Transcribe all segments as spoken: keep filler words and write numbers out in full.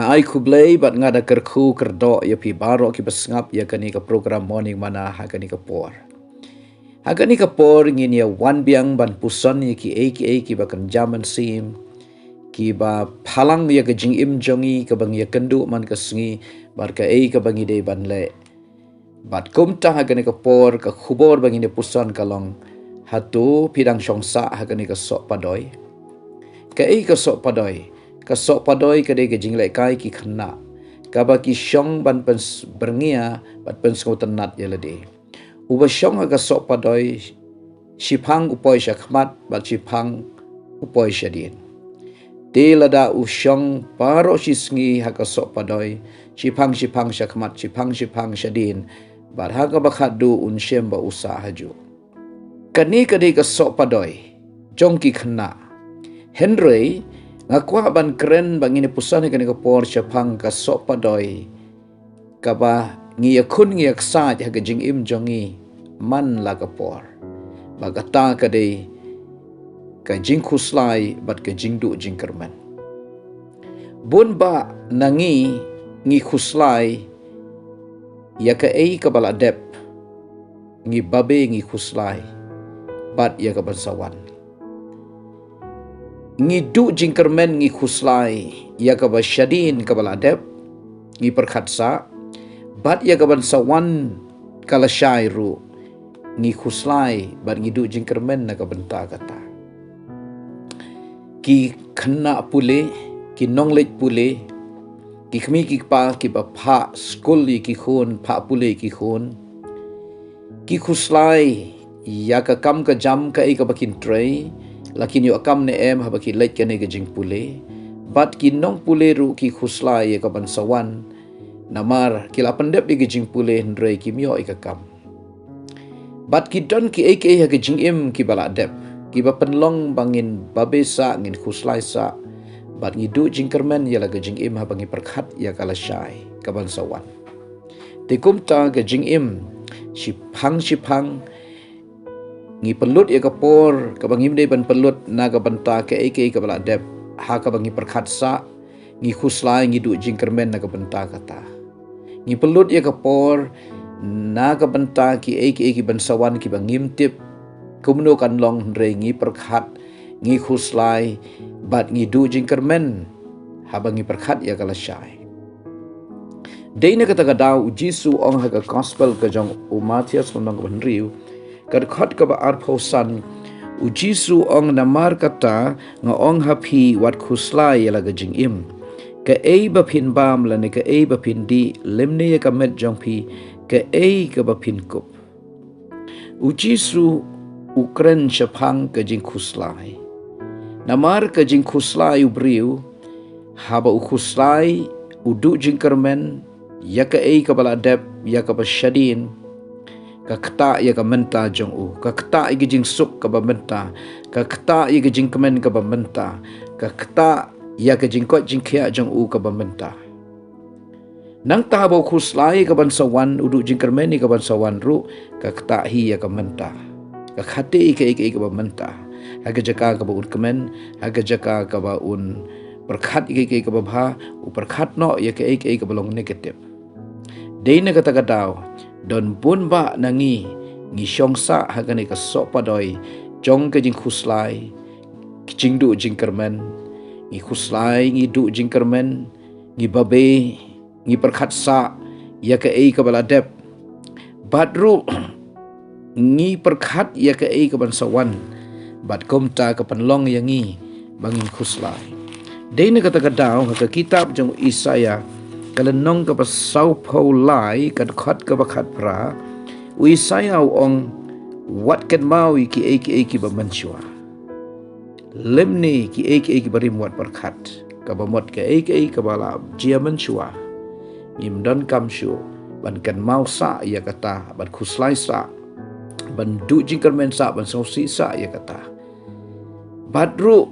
Ai khublei bad nga da kyrkhu kyrdoh ïa phi baroh kiba sngap ïa kane ka program Morning Manna ha kane ka por. Ha kane ka por ngin ïa wan biang ban puson ïa kiei kiei kiba kynja mynsiem, kiba phalang ïa ka jingim jong ngi kaba ngi ïa kynduh man ka sngi, bad kaei kaba ngi dei ban leh. Bad kumta ha kane ka por ka khubor ba ngin ïa puson ka long, hato phi dang shong sah ha kane ka soh padoi? Kaei ka soh padoi? Ka soh padoi ka dei ka jinglehkai ki khynnah, kaba ki shong ban pyns-, byrngia bad pynsngewtynnat ïa lade. Uba shong ha ka soh padoi, shiphang u poi sha khmat bad shiphang u poi shadien. Te lada u shong baroh shi sngi ha ka soh padoi, shiphang shiphang sha khmat, shiphang shiphang shadien, bad ha kaba khatduh un shem ba u sah hajuh. Kane ka dei ka soh padoi jong ki khynnah. Hynrei nga kwah ban kren ba ngin ïa puson ha kane ka por shaphang ka soh padoi kaba ngi ïakhun ngi ïaksaid ha ka jingim jong ngi man la ka por. Ba kata ka dei ka jingkhuslai bad ka jingduh jingkyrmen. Bun bah na ngi ngi khuslai ïa kaei kaba la dep, ngi babe ngi khuslai bad ïa kaban sa wan. Ngi duh jingkyrmen ngi khuslai ïa kaba shadien kaba la dep, ngi pyrkhat sah, bad ïa kaban sa wan ka lashai ruh, ngi khuslai bad ngi duh jingkyrmen na ka bynta kata. Ki khynnah pule, ki nongleit pule, ki kmie ki kpa kiba phah skul ïa ki khun, phah pule ïa ki khun, ki khuslai ïa ka kam ka jam kaei kaba kin trei, la kin ïoh kam ne em haba ki leit kane ka jingpule. Bad ki nongpule ruh ki khuslai ïa kaban sa wan, namar ki la pyndep ïa ka jingpule hynrei kim ïoh ïa ka kam. Bad ki don kiei kiei ha ka jingim kiba la dep, kiba pynlong ba ngin babe sah, ngin khuslai sah, bad ngi duh jingkyrmen ïa la ka jingim haba ngi pyrkhat ïa ka lashai kaban sa wan. Te kumta ka jingim shiphang shiphang, ngi pynlut ïa ka por kaba ngim dei ban pynlut na ka bynta kaei kaei kaba la dep, ha kaba ngi pyrkhat sah, ngi khuslai, ngi duh jingkyrmen na ka bynta kata. Ngi pynlut ïa ka por na ka bynta kiei kiei kiban sa wan kiba ngim tip kumno kan long, hynrei ngi pyrkhat, ngi khuslai bad ngi duh jingkyrmen haba ngi pyrkhat ïa ka lashai. Dei na kata ka daw u Jisu u ong ha ka gospel ka jong u Mathaios lynnong kaba hynriew, ka dkhot kaba arphew san, u Jisu u ong, namar kata nga ong ha phi, wat khuslai ïa la ka jingim, kaei ba phin bam lane kaei ba phin dih, lymne ïa ka met jong phi, kaei kaba phin kup. U Jisu u kren shaphang ka jingkhuslai. Namar ka jingkhuslai u briew, haba u khuslai, u duh jingkyrmen ïa kaei kaba la dep, ïa kaba shadien, ka ktah ïa ka mynta jong u, ka ktah ïa ka jingsuk kaba mynta, ka ktah ïa ka jingkmen kaba mynta, ka ktah ïa ka jingkoit jingkhiah jong u kaba mynta. Nangta haba u khuslai ïa kaban sa wan, u duh jingkyrmen ïa kaban sa wan ruh, ka ktah hi ïa ka mynta, ka khate ïa kaei kaei kaba mynta. Ha ka jaka kaba un kmen, ha ka jaka kaba un pyrkhat ïa kaei kaei kaba bha, u pyrkhat noh ïa kaei kaei kaba long negative. Dei na kata ka daw, don bun bah na ngi, ngi shong sah ha kane ka soh padoi jong ka jingkhuslai, ka jingduh jingkyrmen. Ngi khuslai, ngi duh jingkyrmen, ngi babe, ngi pyrkhat sah ïa kaei kaba la dep. Bad ruh ngi pyrkhat ïa kaei kaban sa wan, bad kumta ka pynlong ïa ngi ba ngin khuslai. Dei na kata ka daw ha ka kitab jong u Isaïah, ka lynnong kaba sawphew lai, ka dkhot kaba khatphra, u Isaïah u ong, wat kynmaw ïa kiei kiei kiba mynshuwa, lymne kiei kiei kiba rim wat pyrkhat. Kaba mut kaei kaei kaba la jia mynshuwa, ngim donkam shuh ban kynmaw sah ïa kata, ban khuslai sah, ban duh jingkyrmen sah, ban sngewsih sah ïa kata. Bad ruh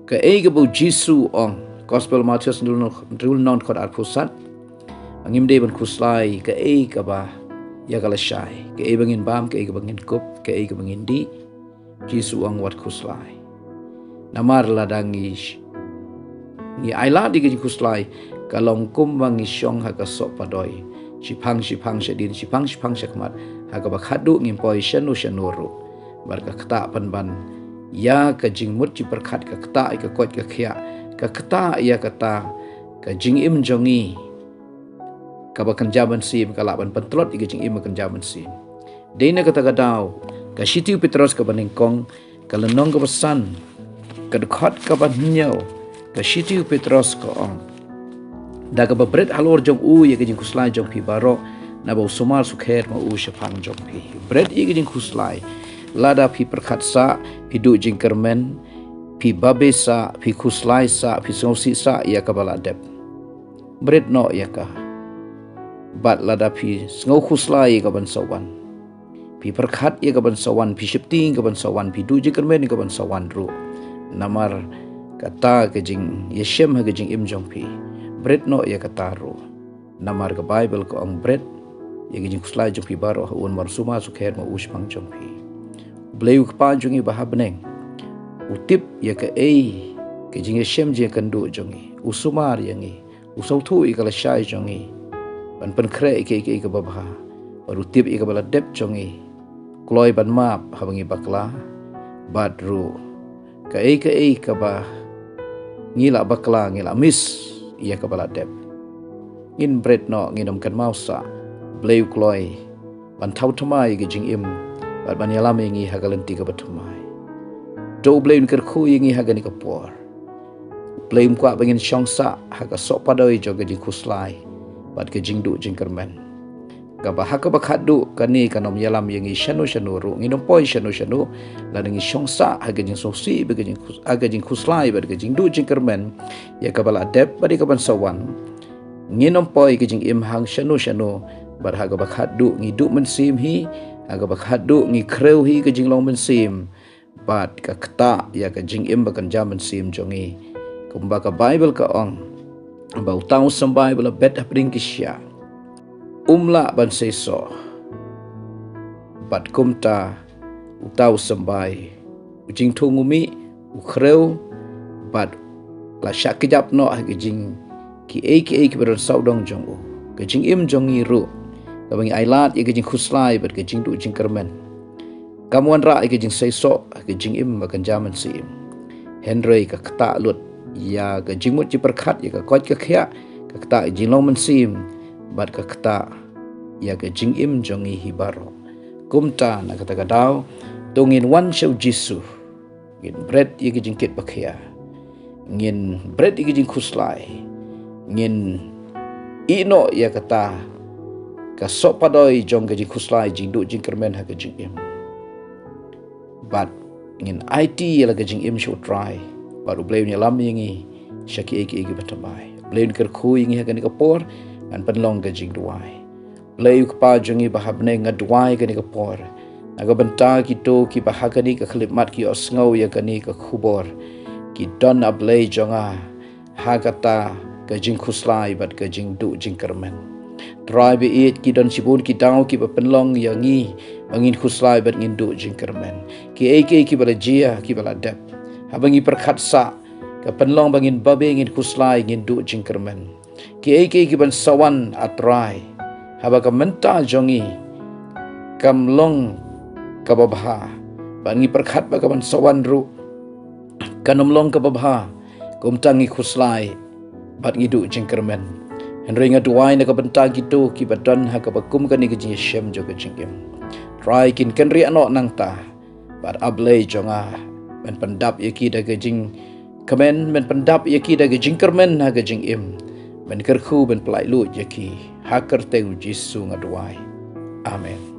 kaei kaba u Jisu u ong, gospel Mathaios hynriew lynnong, dkhot arphew san, ngim dei ban khuslai kaei kaba ïa ka lashai, kaei ba ngin bam, kaei kaba ngin kup, kaei kaba ngin dih. Jisu u ong wat khuslai. Namar lada ngi sh-, ngi ailad ïa ka jingkhuslai, ka long kumba ngi shong ha ka soh padoi, shiphang shiphang shadien, shiphang shiphang shakhmat, ha kaba khadduh ngim poi shano shano ruh. Bad ka ktah pynban ïa ka jingmut jingpyrkhat, ka ktah ïa ka koit ka khiah, ka ktah ïa kata ka jingim jong ngi kaba kynja mynsiem, ka lah ban pyntlot ïa ka jingim ba kynja mynsiem. Dei na kata ka daw, ka shithi u Petros kaba nyngkong, ka lynnong kaba san, ka dkhot kaba hynñiew, ka shithi u Petros ka ong: Da kaba bret halor jong u ïa ka jingkhuslai jong phi baroh, naba u sumar sukher ma u shaphang jong phi. Bret ïa ka jingkhuslai. Lada phi pyrkhat sah, phi duh jingkyrmen, phi babe sah, phi khuslai sah, phi sngewsih sah ïa kaba la dep, bret noh ïa ka. Bad lada phi sngewkhuslai ïa ka ban sa wan, phi pyrkhat ïa ka ban sa wan, phi sheptieng ïa ka ban sa wan, phi duh jingkyrmen ïa ka ban sa wan ruh, namar kata ka jingïashem ha ka jingim jong phi, bret noh ïa kata ruh. Namar ka Baibl ka ong: Bret ïa ka jingkhuslai jong phi baroh ha u, namar u sumar sukher ma u shaphang jong phi. U Blei u Kpa jong ngi ba ha bneng, u tip ïa kaei ka jingïashem jingïakynduh jong ngi, u sumar ïa ngi, u sngewthuh ïa ka lashai jong ngi, ban pynkhreh ïa kaei kaei kaba bha. Bad u tip ïa kaba la dep jong ngi, kloi ban map haba ngi bakla, bad ruh kaei kaei kaba ngi la bakla, ngi la miss ïa kaba la dep, ngin bret noh, ngin ym kynmaw sah. U Blei u kloi ban thaw thymmai ïa ka jingim, bad ban ïalam ïa ngi ha ka lynti kaba thymmai. To u Blei un kyrkhu ïa ngi ha kane ka por. U Blei um kwah ba ngin shong sah ha ka soh padoi jong ka jingkhuslai bad ka jingduh jingkyrmen, kaba ha kaba khadduh kane kan ym ïalam ïa ngi shano shano ruh, ngin ym poi shano shano, lada ngi shong sah ha ka jingsngewsih bad ka jingkhus-, ha ka jingkhuslai bad ka jingduh jingkyrmen ïa kaba la dep bad ïa ka ban sa wan. Ngin ym poi ka jingim hangno shano shano, bad ha kaba khadduh ngi duh mynsiem hi, ha kaba khadduh ngi khrew hi ka jinglong mynsiem, bad ka ktah ïa ka jingim ba kynja mynsiem jong ngi. Kumba ka Baibl ka ong, ba uta u symbai ba la bet hapdeng ki shiah um lah ban seisoh, bad kumta uta u symbai, u jingthung u mih, u khrew, bad la shah kjap noh ha ka jing, kiei kiei kiba don sawdong jong u. Ka jingim jong ngi ruh, kaba ngi ailad ïa ka jingkhuslai bad ka jingduh jingkyrmen, kam wanrah ïa ka jingseisoh ha ka jingim ba kynja mynsiem. Hynrei ka ktah lut ïa ka jingmut jingpyrkhat, ïa ka koit ka khiah, ka ktah ïa ka jinglong mynsiem, bad ka ktah ïa ka jingim jong ngi hi baroh. Kumta na kata ka daw, to ngin wan sha u Jisu, ngin bret ïa ka jingkit ba khia, ngin bret ïa ka jingkhuslai, ngin ïeh noh ïa kata ka soh padoi jong ka jingkhuslai, jingduh jingkyrmen ha ka jingim, bad ngin aiti ïa la ka jingim sha u Trai, bad u Blei un ïalam ïa ngi sha kiei kiei kiba thymmai. U Blei un kyrkhu ïa ngi ha kane ka por, ngan pynlong ka jingduwai. Blei u Kpa jong ngi ba ha bneng, nga duwai kane ka por na ka bynta kito kiba ha kane ka khyllipmat ki ïohsngew ïa kane ka khubor, ki don, A Blei jong nga, ha kata ka jingkhuslai bad ka jingduh jingkyrmen. Trai ba ïeit, ki don shibun ki daw kiba pynlong ïa ngi ba ngin khuslai bad ngin duh jingkyrmen. Kiei kiei kiba la jia, kiba la dep, haba ngi pyrkhat sah, ka pynlong ba ngin babe, ngin khuslai, ngin duh jingkyrmen. Kiei kiei kiban sa wan, A Trai, haba ka mynta jong ngi kam long kaba bha, bad ngi pyrkhat ba kaban sa wan ruh kan ym long kaba bha, kumta ngi khuslai bad ngi duh jingkyrmen. Hynrei nga duwai na ka bynta kito kiba don ha kaba kum kane ka jingïashem jong ka jingim. Trai, kin kynriah noh nangta. Bad A Blei jong nga, men pyndap ïa ki da ka jingkmen, men pyndap ïa ki da ka jingkyrmen ha ka jingim. Men kyrkhu, men pyllait luid ïa ki. Ha ka kyrteng u Jisu nga duwai. Amen.